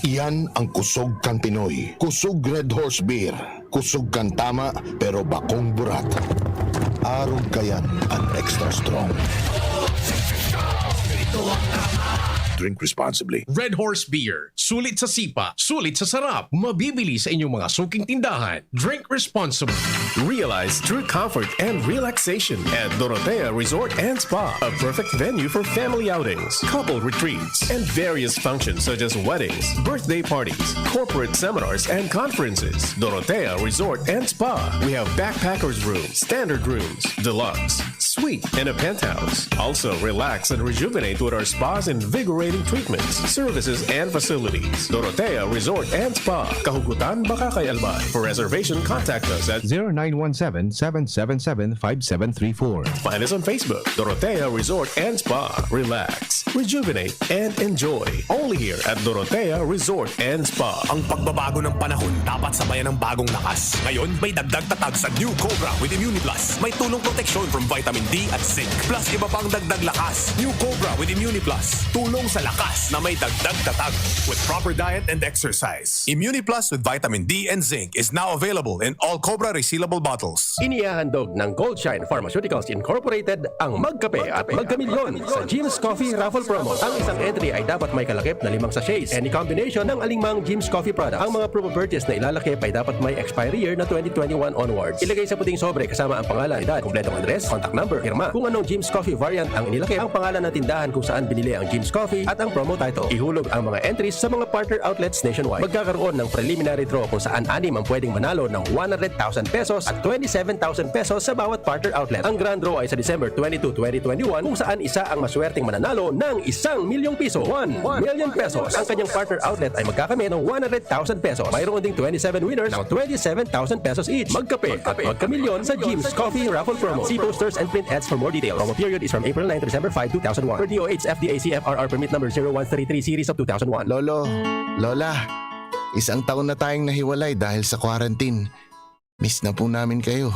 Iyan ang kusog kan Pinoy. Kusog Red Horse Beer. Kusog kan tama, pero bakong burat. Arog kayan an extra strong. Drink responsibly. Red Horse Beer. Sulit sa sipa, sulit sa sarap. Mabibili sa inyong mga suking tindahan. Drink responsibly. Realize true comfort and relaxation at Dorotea Resort and Spa, a perfect venue for family outings, couple retreats, and various functions such as weddings, birthday parties, corporate seminars, and conferences. Dorotea Resort and Spa. We have backpackers rooms, standard rooms, deluxe, suite in a penthouse. Also, relax and rejuvenate with our spa's invigorating treatments, services, and facilities. Dorotea Resort and Spa. Kahugutan, Bacacay, Albay. For reservation, contact us at zero nine one seven, seven seven seven, five seven three four. Find us on Facebook, Dorotea Resort and Spa. Relax, rejuvenate, and enjoy. Only here at Dorotea Resort and Spa. Ang pagbabago ng panahon dapat sabayan ng bagong lakas. Ngayon, may dagdag tatag sa New Cobra with Immuniplus. May tulong proteksyon from vitamin D at zinc. Plus iba pang dagdag lakas. New Cobra with Immuniplus. Tulong sa lakas na may dagdag tatag. With proper diet and exercise. Immuniplus with vitamin D and zinc is now available in all Cobra resealable bottles. Inihahandog ng Goldshine Pharmaceuticals Incorporated ang Magkape at Magkamilyon sa Jim's Coffee Raffle Promo. Ang isang entry ay dapat may kalakip na limang sachets. Any combination ng alingmang Jim's Coffee product. Ang mga proof of purchase na ilalakip ay dapat may expiry year na twenty twenty-one onwards. Ilagay sa puting sobre kasama ang pangalan, edad, kompletong address, contact number, pirma. Kung anong Jim's Coffee variant ang inilakip, ang pangalan ng tindahan kung saan binili ang Jim's Coffee at ang promo title. Ihulog ang mga entries sa mga partner outlets nationwide. Magkakaroon ng preliminary draw kung saan anim ang pwedeng manalo ng one hundred thousand pesos at twenty-seven thousand pesos sa bawat partner outlet. Ang grand draw ay sa December twenty-two, twenty twenty-one, kung saan isa ang maswerteng mananalo ng isang milyong piso. One million pesos. Ang kanyang partner outlet ay magkakamit ng one hundred thousand pesos. Mayroon ding twenty-seven winners ng twenty-seven thousand pesos each. Magkape at magkamilyon sa Jim's Coffee Raffle Promo. See posters and print ads for more details. Promo period is from April nine to December five, two thousand one. Per D O H F D A C F R R permit number zero one three three series of two thousand one. Lolo, Lola, isang taon na tayong nahiwalay dahil sa quarantine. Miss na po namin kayo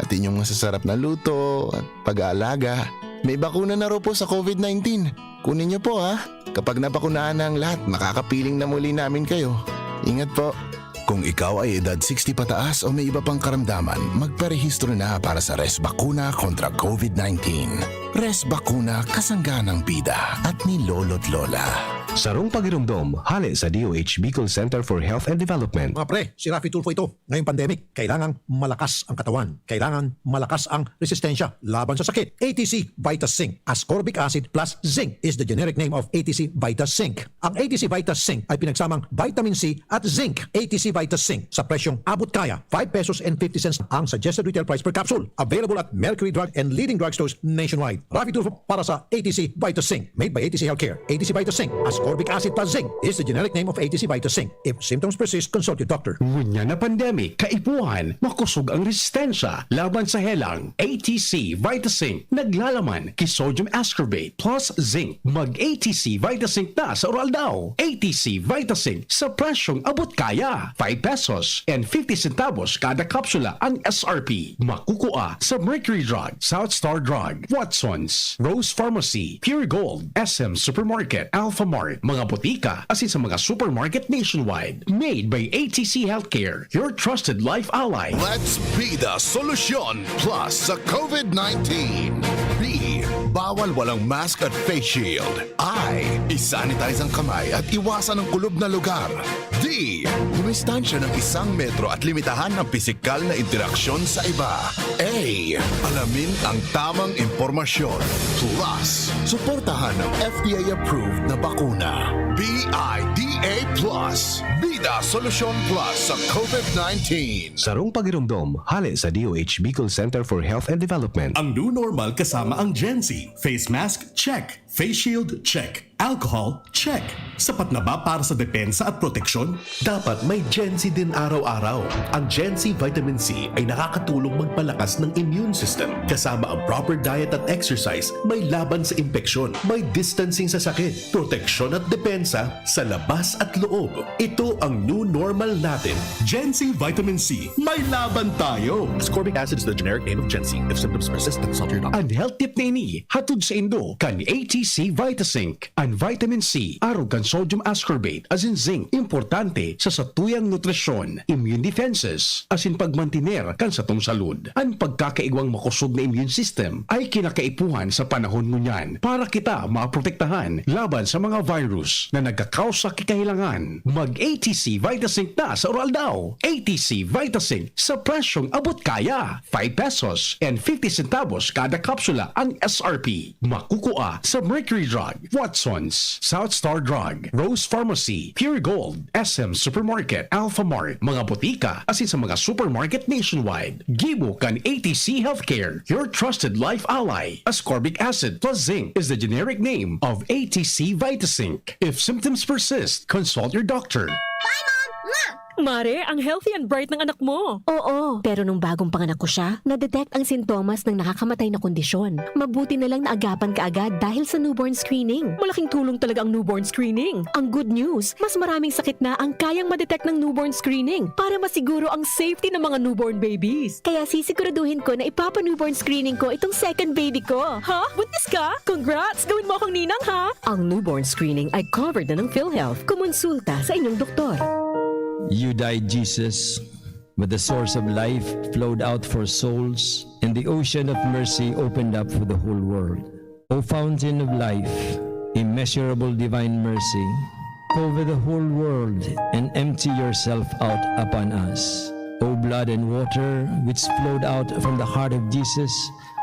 at inyong masasarap na luto at pag-aalaga. May bakuna na raw po sa COVID nineteen. Kunin niyo po, ha. Kapag nabakunahan na ang lahat, makakapiling na muli namin kayo. Ingat po. Kung ikaw ay edad sixty pataas o may iba pang karamdaman, magparehistro na para sa Res Bakuna kontra COVID nineteen. Res Bakuna, kasangga ng bida at ni Lolo't Lola. Sarong pagiromdom, hale sa D O H Bicol Center for Health and Development. Mga pre, si Raffy Tulfo ito. Ngayong pandemic, kailangang malakas ang katawan. Kailangan malakas ang resistensya laban sa sakit. A T C Vita Zinc, ascorbic acid plus zinc is the generic name of A T C Vita Zinc. Ang A T C Vita Zinc ay pinagsamang vitamin C at zinc. A T C Vita Zinc sa presyong abot kaya, five pesos and fifty cents ang suggested retail price per capsule. Available at Mercury Drug and leading drugstores nationwide. Raffy Tulfo para sa A T C Vita Zinc. Made by A T C Healthcare. A T C Vita Zinc, ascorbic acid plus zinc, is the generic name of A T C Vita Zinc. If symptoms persist, consult your doctor. Ngunyan na pandemic, kaipuhan, makosog ang resistensya laban sa helang. A T C Vita Zinc, naglalaman ki sodium ascorbate plus zinc. Mag A T C Vita Zinc na sa oral daw. A T C Vita Zinc sa presyong abot kaya. Five pesos and fifty centavos kada kapsula ang S R P. Makukua sa Mercury Drug, South Star Drug, Watsons, Rose Pharmacy, Pure Gold, S M Supermarket, Alpha Mart, mga botika, asin sa mga supermarket nationwide. Made by A T C Healthcare, your trusted life ally. Let's be the solution plus sa COVID nineteen. B, bawal walang mask at face shield. I, isanitize ang kamay at iwasan ang kulob na lugar. D, dumistansya ng isang metro at limitahan ang pisikal na interaksyon sa iba. A, alamin ang tamang impormasyon. Plus, suportahan ang F D A-approved na bakuna. B I D A plus, Bida Solusyon Plus sa COVID nineteen. Sarong pagiromdom, hale sa D O H Bicol Center for Health and Development. Ang new normal kasama ang Gen Z. Face mask, check. Face shield, check. Alcohol, check. Sapat na ba para sa depensa at proteksyon? Dapat may Gen Z din araw-araw. Ang Gen Z Vitamin C ay nakakatulong magpalakas ng immune system, kasama ang proper diet at exercise, may laban sa impeksyon, may distancing sa sakit, proteksyon at depensa sa labas at loob. Ito ang new normal natin. Gen Z Vitamin C, may laban tayo! Ascorbic acid is the generic name of Gen Z. If symptoms persist, consult your doctor. An health tip na ini, hatod saindo kan A T C Vitazinc. An vitamin C, arog kan sodium ascorbate, asin zinc, importante sa satuyang nutrisyon, immune defenses, asin pagmantiner kan satong salud. An pagkakaigwang makosog na immune system ay kinakaipuhan sa panahon ngunyan para kita maprotektahan laban sa mga virus na nagkakausa ki kahelangan. Mag A T C Vitazinc na sa oral daw. A T C Vitazinc sa presyong abot kaya. Five pesos and fifty centavos kada kapsula ang S R P. Makukua sa Mercury Drug, Watson, South Star Drug, Rose Pharmacy, Pure Gold, S M Supermarket, Alpha Mart, mga botika, asin sa mga supermarket nationwide. Gibo kan A T C Healthcare, your trusted life ally. Ascorbic acid plus zinc is the generic name of A T C Vitazinc. If symptoms persist, consult your doctor. Mare, ang healthy and bright ng anak mo. Oo, pero nung bagong panganak ko siya, na-detect ang sintomas ng nakakamatay na kondisyon. Mabuti na lang naagapan kaagad dahil sa newborn screening. Malaking tulong talaga ang newborn screening. Ang good news, mas maraming sakit na ang kayang ma-detect ng newborn screening para masiguro ang safety ng mga newborn babies. Kaya sisiguraduhin ko na ipapa-newborn screening ko itong second baby ko. Ha? Buntis ka? Congrats! Gawin mo akong ninang, ha? Ang newborn screening ay covered na ng PhilHealth. Kumonsulta sa inyong doktor. You died, Jesus, but the source of life flowed out for souls, and the ocean of mercy opened up for the whole world. O fountain of life, immeasurable divine mercy, cover the whole world and empty yourself out upon us. O blood and water which flowed out from the heart of Jesus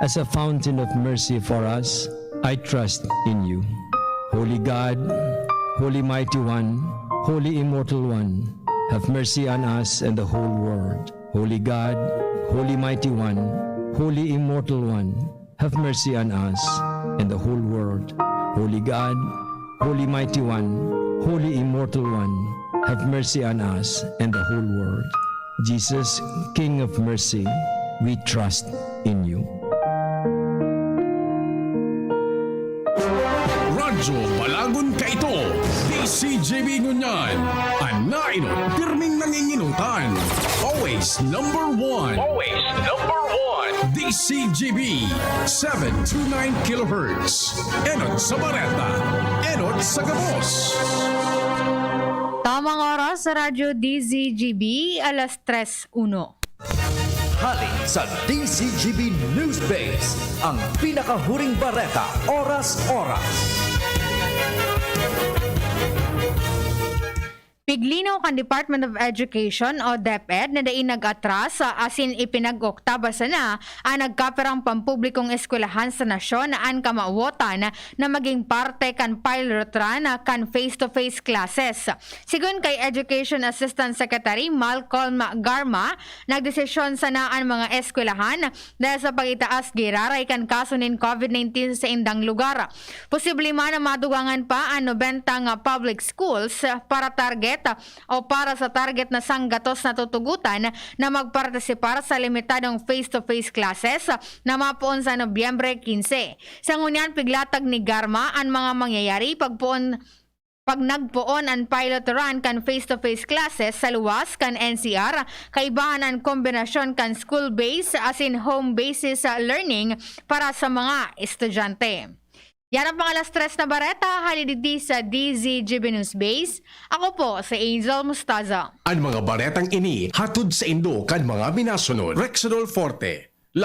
as a fountain of mercy for us, I trust in you. Holy God, Holy Mighty One, Holy Immortal One, have mercy on us and the whole world. Holy God, Holy Mighty One, Holy Immortal One, have mercy on us and the whole world. Holy God, Holy Mighty One, Holy Immortal One, have mercy on us and the whole world. Jesus, King of Mercy, we trust in you. Radyo Balagon Kaito, D C G B ngunyan. An nainot, pirming nanginginutan. Always number one. Always number one. D C G B, seven two nine kilohertz. Enot sa Bareta. Enot sa Gabos. Tamang oras sa Radyo D Z G B, alas tres uno. Hali sa D Z G B News Base, ang pinakahuring bareta, oras-oras. Piglinaw kan Department of Education o DepEd na dai nag-atras asin ipinag-oktaba sana an nagkapirang pampublikong eskwelahan sa nasyon an kamawotan na magin parte kan pilot run kan face-to-face classes. Sigon kay Education Assistant Secretary Malcolm Garma, nagdesisyon sana an mga eskwelahan dahil sa pag-itaas giraray kan kaso nin COVID nineteen sa indang lugar. Posible man na madugangan pa an nobenta nga public schools para target o para sa target na sanggatos na tutugutan na magpartisipar sa limitadong face-to-face classes na mapoon sa Nobyembre quince. Sa ngunyan, piglatag ni Garma an mga mangyayari pagpoon pag nagpoon an pilot run kan face-to-face classes sa luwas kan N C R, kaibahan an kombinasyon kan school-based asin home-based learning para sa mga estudyante. Yan ang pang alas tres na bareta, hali digdi sa D Z G B News Base. Ako po si Angel Mustaza. An mga baretang ini hatod saindo kan mga minasunod: Rexidol Forte,